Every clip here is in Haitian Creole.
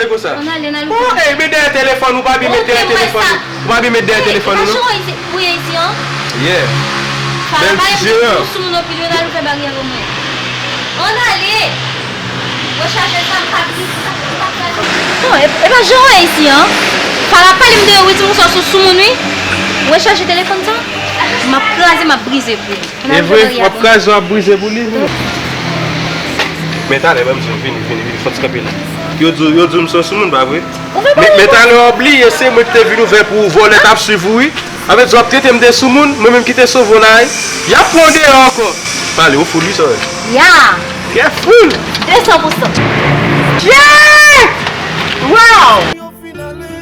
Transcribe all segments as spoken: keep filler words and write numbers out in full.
Se konsa. Ann ale, n al ouvè. Oh, ey, men dèyè telefòn, ou pa byen met dèyè telefòn ou. Ou pa byen met dèyè telefòn ou, non. Ou ye isi an? Yeah. Fala pa yon ti sou moun anpil, yo n al ouvè baryè pou mwen. Ann ale. Rechaje sa, m pa vini pou sa, m pa kraze. Non, e, e pa jan w ye isi an. Fala pale m de wi, ti moun sa sou sou moun wi. Rechaje telefòn sa. M ap kraze, m ap brize pou li. E vre, w ap kraze, w ap brize pou li. Men talè, ban m di w, vini, vini, vini, fò ti kanpe la. Yo di, yo di m se yon soumoun, pa vre? Men, men talè w ap bliye, se mwen ki te vin ouvè pou ou, vòlè t ap swiv ou, wi. Sa vle di w ap trete m de soumoun, mwen menm ki te sove w la, wi. Y ap pran w deyò ankò. Pale, ou foul, wi, sa, wi. Ya! Careful! De san pou san. Yeah! Wow! Yo fin ale,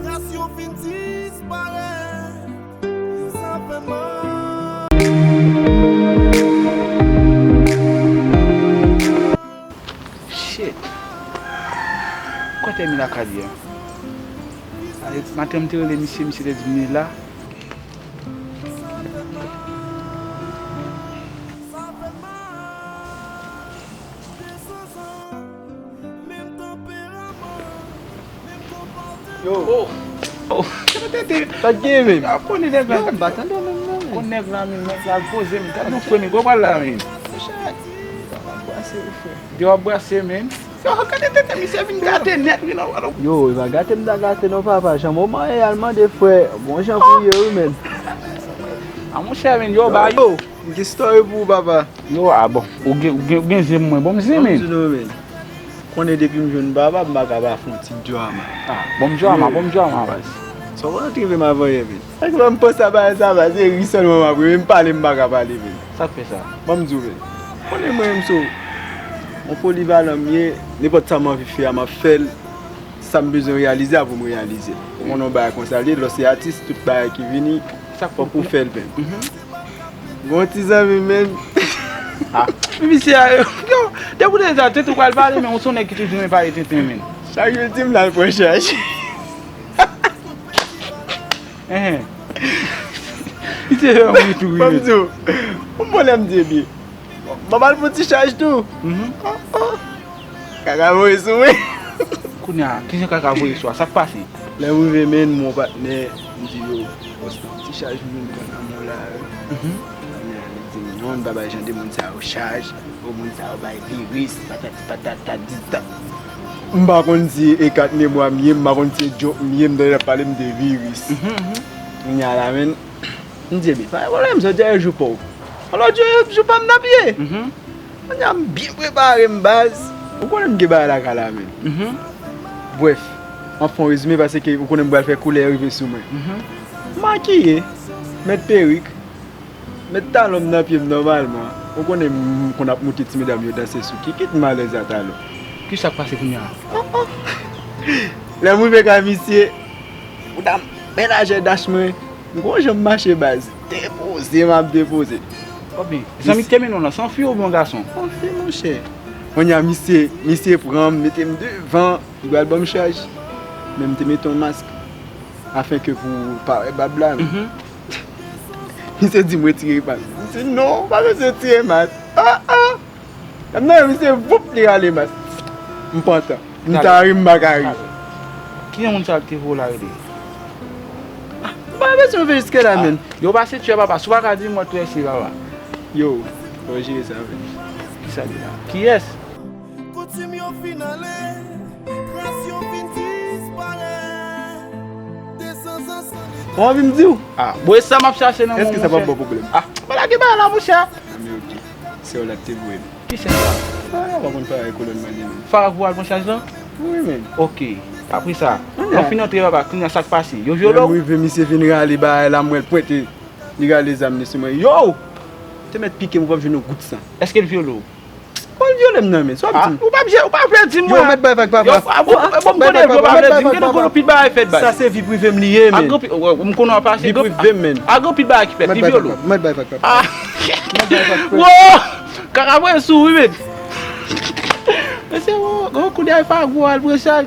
tras yo fin disparèt. Shit. Kote Mila ka ye? Ale, maten m te rele misye, misye te di m li la. Yo. Oh. Oh. Sa k gen, men? Yo, konnen nèg la. Yo, m pa tande w menm non, men. Konn nèg la, men, nèg la poze, men. Gad yon frè, men, gwo pral la, men. Monchè, w ap brase, wi, frè. Yo, w ap brase, men. Yo, gade tete misye vin gate nèt, wi, non, non. Yo, e pa gate m ta gate non, papa. Jan moman e al mande frè, bon jan pou ye, wi, men. A, monchè, men, yo, ba yo. Yo, m gen story pou ou, papa. Yo, a bon. Ou gen, ou gen, ou gen zen mwen. Bon, m zen, men. Konnen depi m jwenn baba, m pa ka pa fè yon ti drama. Ah, bon drama, bon drama, baz. Sa w konn antre m avanyè, men. Sa k fè m panse a bagay sa, baz, se ri sèlman m ap ri, menm pale m pa ka pale, men. Sa k fè sa? Ban m di w, men. Konnen mwen menm, so, yon polivalan m ye, nenpòt sa m anvi fè a, m ap fè l. Sa m bezwen reyalize a pou m reyalize l. Ou konnen yon bagay konsa l ye, lè w se atis, tout bagay ki vini, fòk ou fè l, men. Gon ti zanmi, men. Ah, men misye a, yo, depi w te sa, tenten w pral pale, men ou se yon nèg ki toujou renmen pale tenten, men. Chak jou l di m l al pran chaj. Enhen. Misye fè m ri tou, wi. Ban m di w, yon pwoblèm de byen. Ban m al pran ti chaj tou. Mhm. Oh, oh. Kaka voye sou mwen. Kounye a, kijan kaka voye sou a? Sa k pase? Lè m rive, men, mon patnè, m di yo, bòs, ti chaj m vin pran nan mwen la. Mhm. Kounye a, li di m, non, n pa bay jan de moun sa yo chaj. O, moun sa yo bay viris, patati patata, ditat. M pa konn si e kat memwa m ye, m pa konn si e djòk m ye, m tande l ap pale m de viris. Mhm, mhm. Kounye a la, men, m di, ebyen, pa gen pwoblèm, jodi a e jou pa w. Alò, jodi a e jou pa m n ap ye. Mhm. Kounye a m byen prepare m, baz. Ou konnen m gen bagay lakay la, men. Mhm. Brèf, m ap fè yon rezime paske ou konnen m pral fè koulè rive sou mwen. Mhm. M makiye, met perik, met talon m nan pye m nòmalman. Ou konnen m konn ap moute ti medam yo danse sou kikit, m alèz a talon. Kisa k pase kounye a? Oh, oh. Lè m rive kay misye, ou ta m bèl lajè dach mwen. M gon jan m mache baz. Depoze, m ap depoze. Zanmi k te mennen w lan, se yon fi oubyen yon gason? Yon fi, monchè. Kounye a, misye, misye pran m, mete m devan, li pral ban m chaj. Men m te mete yon mask, afenke pou pa wè bab la. Mhm. Misye di m retire mask. M di non, pa bezwen retire mask. Ah, ah. Nan, misye, voup, li rale mask. M pantan. M ta ri, m pa ka ri. Ki jan moun sa yo ki te voye w la rele? M pa bezwen rive jiske la, men. Yo pase tchè, papa. Si w pa ka di m, mwen trese, papa. Yo, fò w jere sa, men. Kisa li la? Kiyès? Koutim yo fin ale, tras yo fin disparèt. De san zan san leta. Ou anvi m di w? Ah, bon, e sa m ap chache nan moun, monchè. Èske sa p ap ba w pwoblèm? Ah, pa lage bagay la, monchè. Ah, men oke. Se w la ki te voye m. Ki chèf sa? Ah, pa konn Farah e kolòn mande, men. Farah pou al pran chaj lan? Wi, men. Oke. Apre sa, lè w fin antre, papa, kounye a sa k pase? Yo vyole w? Lè m rive, misye vin rale bagay la, m wè l pwente. Li rale zam li sou mwen. Yo! Te mèt pike m, ou p ap jwenn yon gout san. Èske l vyole w? Bon, l vyole m nan, men. Sa w ap di m? Ou p ap, ou p ap vle di m, mwen. Yo, mèt bay vag, papa. Yo, a, bon, bon, m konnen, yo p ap vle di m. Gen de gwo pil bagay fèt, baz. Sa se vi prive m li ye, men. A gwo pil, w, m konnen w ap pase. Vi prive m, men. A gwo pil bagay ki fèt, li vyole w. Mèt bay vag, papa. Ah. Mèt bay vag, frè. Wo! Kaka voye sou, wi, men. Mesye, wo, gwo kounye a, e pa gwo al pran chaj.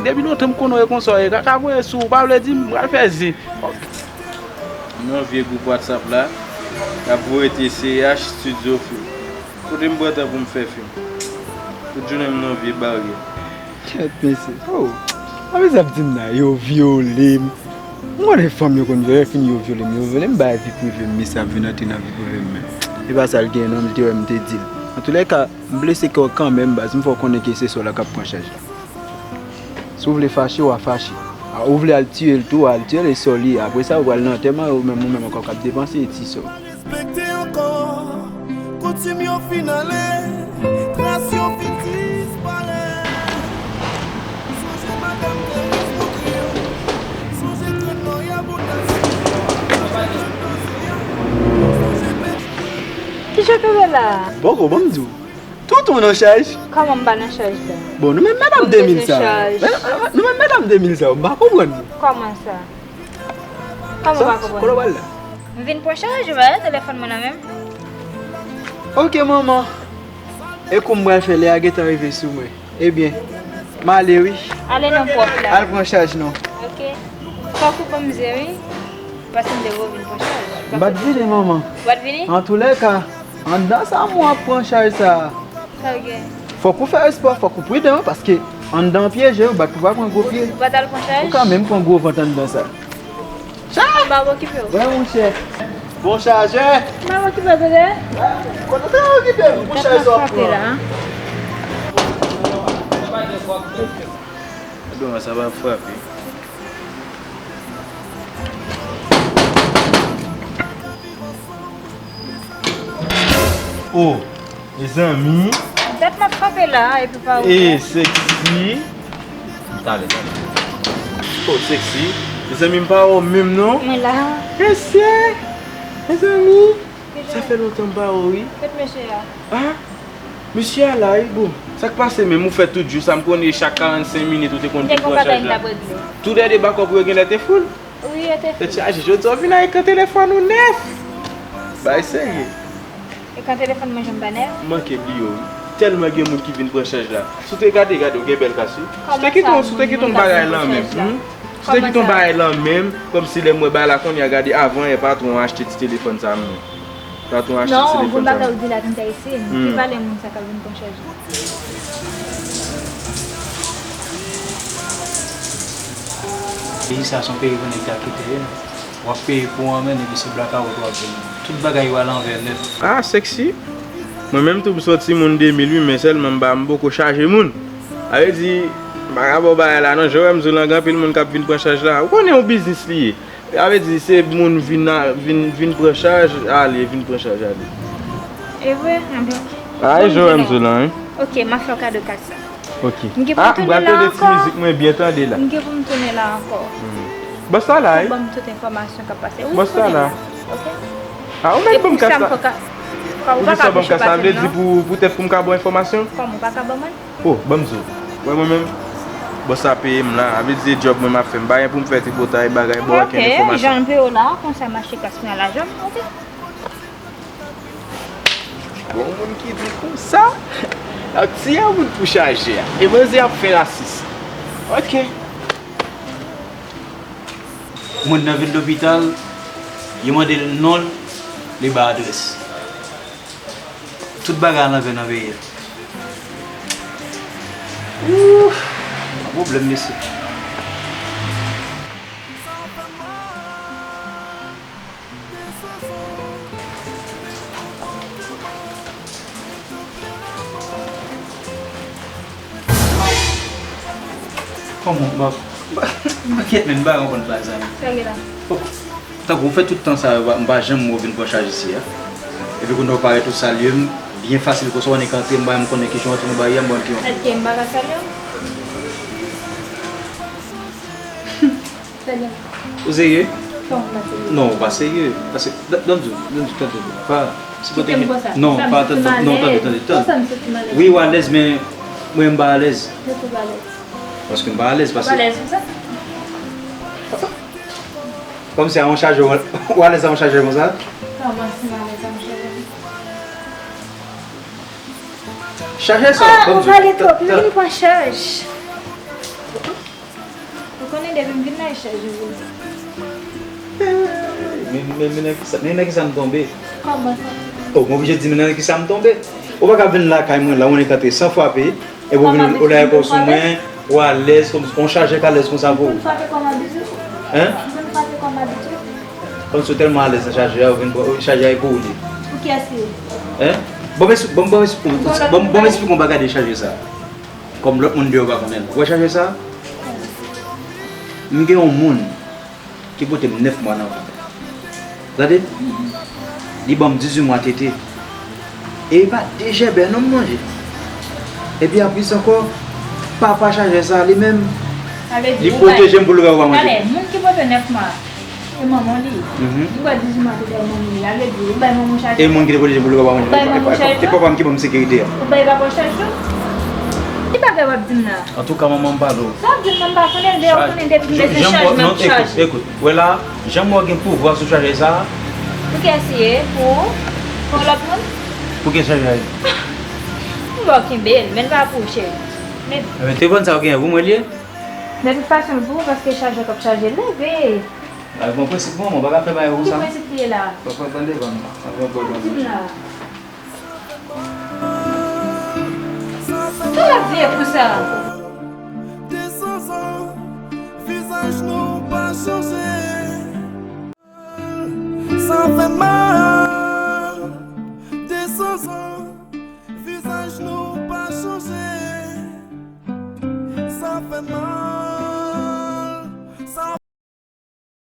Depi lontan m konnen w e konsa w ye. Kaka voye sou, ou pa vle di m, m pral fè zen. M nan vye gwoup WhatsApp la, y ap voye te C H Studio Film. Kote m pran tan pou m fè fim? Tout jounen m nan vye baryè. Kèt mesye. Oh. Sa mesye ap di m la, yo vyole m. M konnen fanm yo konn vyole, fin yo vyole m, yo vyole m, bay vi prive m, mesye ap vin antre nan vi prive m menm. E pa sa l genyen non, m te wè m te di l. Antoulèka, m blese kè w kanmenm, baz, m fè w konnen ke se sè w la k ap pran chaj la. Si w vle fache, w a fache. A, ou vle al tiye l tou, al tiye l, e sè w li ye. Apre sa, ou pral nan antèman, ou menm, ou menm ankò k ap depanse, e ti sè w. Respekte ankò, koutim yo fin ale, tras yo fin disparèt. Sonje madanm Teris Boukri yo, sonje grenn lòya botas yo, sonje grenn doze yo, sonje pèch. Kisa k ap fè la? Poko, ban m di w. Tout ou nan chaj? Kòman m pa nan chaj la? Bon, nou menm medam de mil sa. Kòm bezwen chaj. Men, men, men, nou menm medam de mil sa, m pa konprann nou. Kòman sa? Kòman w pa konprann? Sa, kote w pral la? M vin pran chaj, ou pa wè telefòn mwen nan men m. Ok, manman. E kou m pral fè lè a gentan rive sou mwen. Ebyen, m ale wi. Ale non, pwòf la. Al pran chaj non. Ok. Fòk ou ban m ze wi. Paske m te vo vin pran chaj. M pa t vini, manman. Ou pa t vini? Antoulèka, anndan sa mwen ap pran chaj sa a. Sa w gen? Fòk ou fè espò, fòk ou pridan, paske anndan pyeje, ou bat pou pa pran gwo pye. Ou pa t al pran chaj? Ou ka menm pran gwo vant anndan sa. Sa! M pa okipe w. Wè, monchè. Bon chajè. M pa okipe w, tande? Kote w te okipe m pou chaj sa w ap pran? Gad kòman sa va frape. Oh, mezanmi. Dat m ap frape la, epi pa ou. Eh, sexy. Talè, talè. Oh, sexy. Mezanmi, m pa wè w menm non. Mwen la. Mesye, mezanmi. Sa fè lontan m pa wè w wi. Kot mesye a? Ah, mesye a la wi, bon. Sa k pase menm, ou fè tout jou sa, m konnen chak karannsenk minit ou te konn vin pran chaj la. Tout lè de bakòp ou yo genlè te full. Wi, yo te full. Te chaje, jodi a w vin avèk yon telefòn ou nèf. Bay serye. Ekan telefòn mwen janm pa nèf? M manke bliye w wi. Tèlman gen moun ki vin pran chaj la. Si w te gade, gade, w gen bèl kas wi. Si w te kite yon, si w te kite yon bagay lan menm, hmm? Si w te kite yon bagay lan menm, kòmsi lè m wè bagay la kounye a, gade avan yè patwon an achte ti telefòn sa menm. Patwon an achte ti telefòn sa menm. Non, gon bagay ou di la, m ta eseye. Ki valè moun sa k ap vin pran chaj la? Peyi sa se yon peyi konnen ki ap kite, wi. W ap peye pou w anmenn epi se blakawout w ap jwenn. Tout bagay yo alanvè nèt. Ah, sexy. Mwen menm tou m se yon timoun de mil wi, men sèlman m pa, m poko chaje moun. Sa vle di, m pa ka ba w bagay la non, jan w wè m di w lan, gen anpil moun k ap vin pran chaj la. Ou konnen yon biznis li ye. Sa vle di se moun vin a, vin, vin pran chaj, ale, vin pran chaj, ale. E vre? Anben. Ah, e jan w wè m di w lan, wi. Ok, m ap fè w kado kat sa. Ok. M gen pou m tounen la ankò. Ah, m pral tande ti mizik mwen byen tande la. M gen pou m tounen la ankò. Hmm. Bòs la la, wi. Ban m tout enfòmasyon k ap pase. Wi, m tounen la. Ok. Ah, ou mèt ban m kat sa. Ou di sa ban m kat sa, vle di pou, poutèt pou m ka ba w enfòmasyon? Kòman ou pa ka ban mwen? Oh, ban m di w. Wè mwen menm, bòs la peye m la, sa vle di se djòb mwen m ap fè. M pa gen pou m fè tripotay, bagay, ba w okenn enfòmasyon. Ok, jan l peye w la, konsa m achte kas mwen a lajan m, ok. Bon, moun ki di konsa, l ap tiye moun pou chaje a. E manzè ap fè rasis. Ok. Moun nan vin lopital, yo mande l non l, li ba adrès. Tout bagay alanvè nan peyi a. Ooh, pwoblèm, mesye. Kòman, m pa, m pa, m pa kèt, men m pa konprann bagay sa, men. Sa gen la? Oh, tankou ou fè tout tan sa, m pa, m pa janm wè w vin pran chaj isi a. Epi kounye a ou parèt ou salye m, byen fasil konsa, w annik antre, m pa menm konnen kijan w antre nan bagay a, m pa konn kijan w fè. Èske m pa ka salye w? Ou serye? Kòman pa serye? Non, ou pa serye. Paske, dan, dan di w, dan di w, tande, pa, si pote gen, non, pa, tande, non, tande, tande, tande. Wi, ou alèz, men mwen, m pa alèz. Paske m pa alèz, paske. Ou pa alèz konsa? Kòmsi a yon chajè, ou alèz a yon chajè konsa? Kòman si m alèz a yon chajè konsa? Chajè sa, ah, ou pale twòp, li vin pran chaj. Ou konnen depi m vin la, e chaj yo vin. Men, men, men nan kisa, men nan kisa m tonbe? Kòman sa? Oh, m oblije di men nan kisa m tonbe. Ou pa ka vin lakay mwen la, ou annik antre san frape, epi ou vin, ou lage kò w sou mwen, Ou alèz kòm, yon chajè k alèz konsa pou ou? M konn frape kò m abitye. Hein? M konn frape kò m abitye. Kòmsi ou tèlman alèz nan chajè a, ou vin pran, chajè a e pou ou li. Pou kiyès li ye? Hein? Bon, m espli-, bon, bon, m espli-, bon, bon, bon, m esplike yon bagay de chajè sa. Kòm lòt moun deyò pa konnen l. Ou wè chajè sa? M gen yon moun ki pote m nèf mwa nan vant. Tande? Li ban m dizuit mwa tete. E li pa de jèbè non m manje. Epi anplis ankò, papa chajè sa li menm, li pwoteje m pou lougarou pa manje m. Talè, moun ki pote nèf mwa, e manman li. Mhm. Li bwè dizuit mwa tete manman li. Sa vle di, ou bay manman w chajè. E moun ki te pwoteje m pou lougarou pa manje m. Ou bay manman w chajè. E papa m ki ban m sekirite a. Ou bay papa w chajè tou? Ki bagay w ap di m la? Antouka, manman m pale w. Sa w ap di m, manman m pa konnen, lè w konnen depi m bezwen chajè, m ap chajè. Ekout, ekout. Wè la, jan m wè w gen pouvwa sou chajè sa a. Pou kiyès li ye? Pou, pou lòt moun? Pou kiyès chajè a ye? M ba w kenbe l, men l pa pou ou, cheri. Men. Ebyen, telefòn sa a w genyen, pou mwen l ye? De tout fason, l pou ou, paske chajè k ap chaje leve. Avèk yon prensip, manman, w pa ka fè bagay konsa. Ki prensip li ye la? Papa, tande ban m la. Avèk yon pòz. Di m la. Sa w ap veye konsa? De san zan, vizaj nou pa chanje. Sa fè mal.